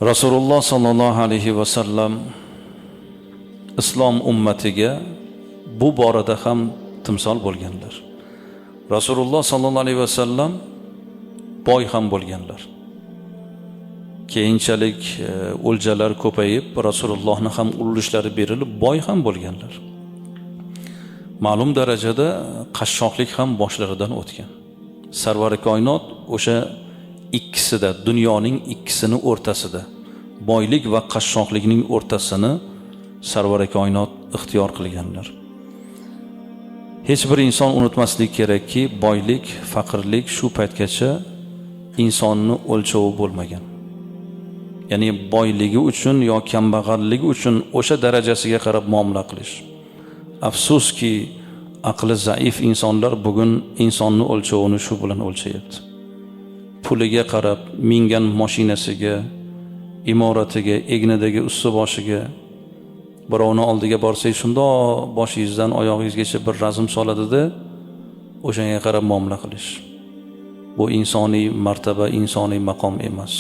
Rasululloh sollallohu alayhi vasallam islom ummatiga bu borada ham timsol bo'lganlar. Rasululloh sollallohu alayhi vasallam boy ham bo'lganlar. Keyinchalik o'ljalar ko'payib, Rasulullohni ham ulushlari berilib, boy ham bo'lganlar. Ma'lum darajada qashshoqlik ham boshlaridan o'tgan. Sarvari koinot o'sha ikkisida, dunyoning ikkisini o'rtasida, boylik va qashshoqlikning o'rtasini sarvari koinot ixtiyor qilganlar. Hech bir inson unutmaslik kerakki, boylik, faqirlik shu paytgacha insonni o'lchovi bo'lmagan. Ya'ni boyligi uchun yo kambag'alligi uchun o'sha darajasiga qarab muomala qilish. Afsuski, aqli zaif insonlar bugun insonni o'lchovini shu bilan o'lchayapti. Puliga qarab, mingan mashinasiga, imoratiga, egnidagi usti boshiga, birovni oldiga borsangiz shundoq boshingizdan oyog'ingizgacha bir razm soladida, o'shanga qarab muomala qilish. Bu insoniy martaba, insoniy maqom emas.